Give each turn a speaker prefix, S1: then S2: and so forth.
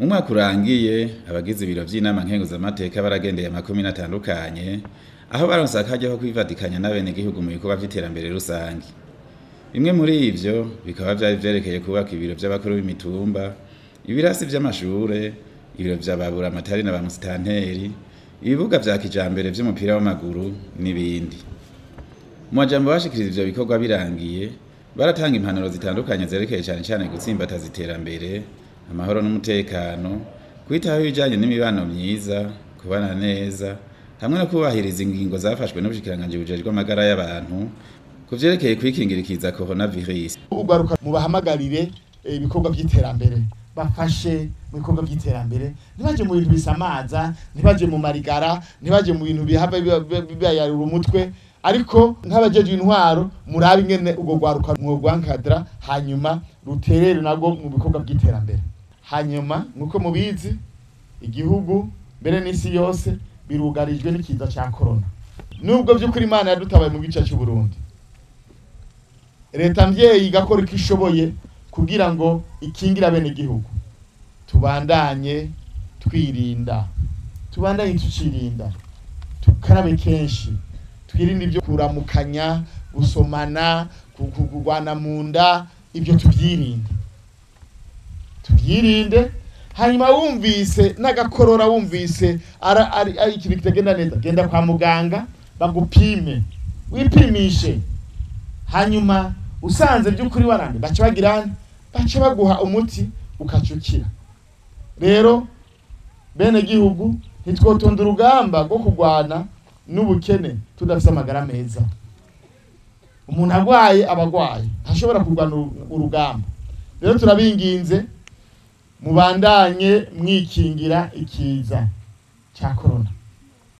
S1: Mwaka urangiye, abagize ibiro vy'inama nkenguzamateka baragendeye amakomine atandukanye, aho baronse akaryo ko kwifadikanya n'abenegihugu mu bikorwa vy'iterambere rusangi. Bimwe muri ivyo bikaba vyari vyerekeye kubaka ibiro vy'abakuru b'imitumba, ibirasi vy'amashure, ibiro vya ba buramatari na ba musitanteri, ibibuga vya kijambere vy'umupira w'amaguru n'ibindi. Mu majambo bashikiriza ivyo bikorwa birangiye, baratanga impanuro zitandukanye zerekeye cane cane gutsimbataza iterambere, amahoro n'umutekano, kwitaho ibijanye n'imibano myiza, kubana neza, hamwe no kubahiriza ingingo zafashwe n'ubushikiranganji bujejwe amagara y'abantu ku vyerekeye kwikingira ikiza coronavirus.
S2: Ugaruka mubahamagarire ibikorwa by'iterambere, bafashe mu bikorwa by'iterambere, ntibaje mu bintu bisamaza, ntibaje mu marigara, ntibaje mu bintu bihava bibayarura umutwe, ariko nk'abajejwe intwaro murabe ingene ubwo rwaruka mwogwankadra, hanyuma ruterere nabwo mu bikorwa by'iterambere. Hanyuma nkuko mubizi, igihugu mbere n'isi yose birugarijwe n'ikiza ca corona. Nubwo by'ukuri Imana yadutabaye mu gice cy'u Burundi, leta mvyeyi igakora uko ishoboye kugira ngo ikingire abenegihugu, tubandanye twirinda, tubandanye tucirinda, tukarabe kenshi, twirinde ibyo kuramukanya, gusomana, kugwana mu nda, ibyo tubyirinde, tubyirinde. Hanyuma wumvise n'agakorora, wumvise ari ikintu kitagenda neza, genda kwa muganga bagupime, wipimishe. Hanyuma usanze by'ukuri warambe, baca bagirana, baca baguha umuti ukacukira. Rero bene gihugu, ntitwotonda urugamba rwo kurwana n'ubukene tudafise amagara meza. Umuntu agwaye aba agwaye, ntashobora kurwana urugamba. Rero turabinginze mubandanye mwikingira ikiza ca corona.